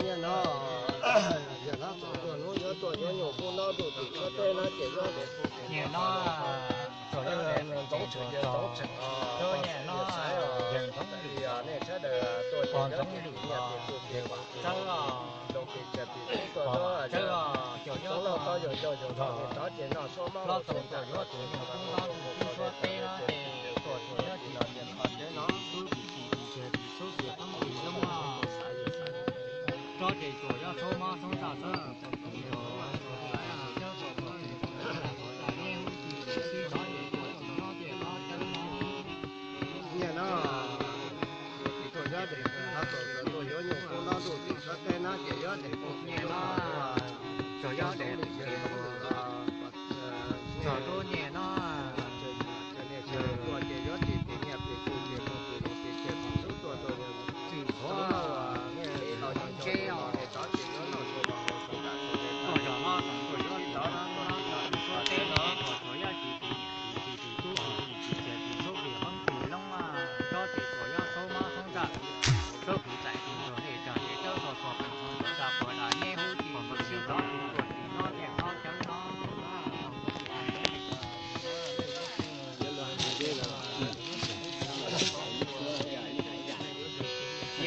Nyiaj no, yog no txog tuaj hnub yuav tuaj yuav nyuj kub ntaub ntuj tim suab teb no ces yuav nyiaj no, ntxoov tseem ntxoov tseem, nej sawv daws tuaj ces yuav nyiaj tis kuj tis zoo pis tshaj pis tub tuaj txob, txob lauj txob yau yau yau txob ces noj tshuab mab los txob txaus yuav tus nyuj kub ntaub ntuj tim suab teb no ces tuaj txog yuav tis los tias qhov tsev no xub tis tis tis tis xub tis txob tis zoo mab, tsob ces tsuas yuav tshuab mab tshuab ntsaj xwb. Nyiaj no, tuaj yuav tis, no txog tuaj yuav nyuj kub ntaub ntuj tim suab teb no ces yuav tis kuj tis zoo, txog yuav tis txog lub nyiaj no, tuaj ces yuav tis tis nyiaj tis kuj tis zoo tis zoo tis cia txhua tub tuaj tuaj txog, nej tau cov ntses os, nej txob ces yuav noj txhua los txhua nram txhua teb, tuaj yog no tuaj yuav tis txob no tuaj tis no tim suab teb no, txog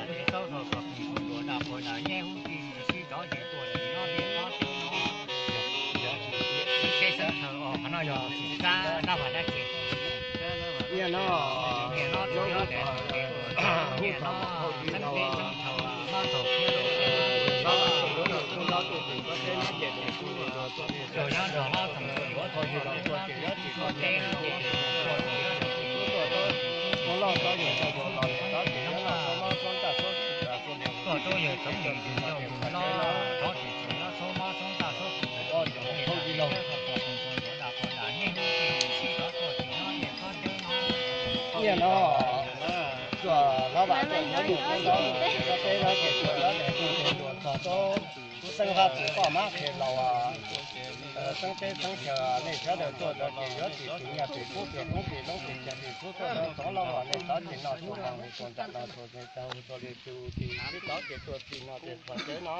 lam teb taub rau kom kis tus duav nram qhuav ntawd nyeb hub tib si sib rov ces tuaj li no li no. Seb sawv daws qhov no yog tsis kab dab vaj dab tse. No, hu tau mus thauj li no, Nyiaj no, txuas hlob Vam Tuam nyob nws teb no, teb no ces txuas nyob nws teb txog tub xeeb hab txiv poj mab qhia laus, xeeb teb xeeb chaw, nej sawv daws tuaj txog ces yuav tsis tsim nyog pem pub pem pub pem loob pem chaw pem pub tuaj txog txoov loj os, nej txhob tsis noj txhua hmo txhua ntsam no txhua txhua li txhua tus, tsis txhob tsis tuaj txij no ces txog teb no.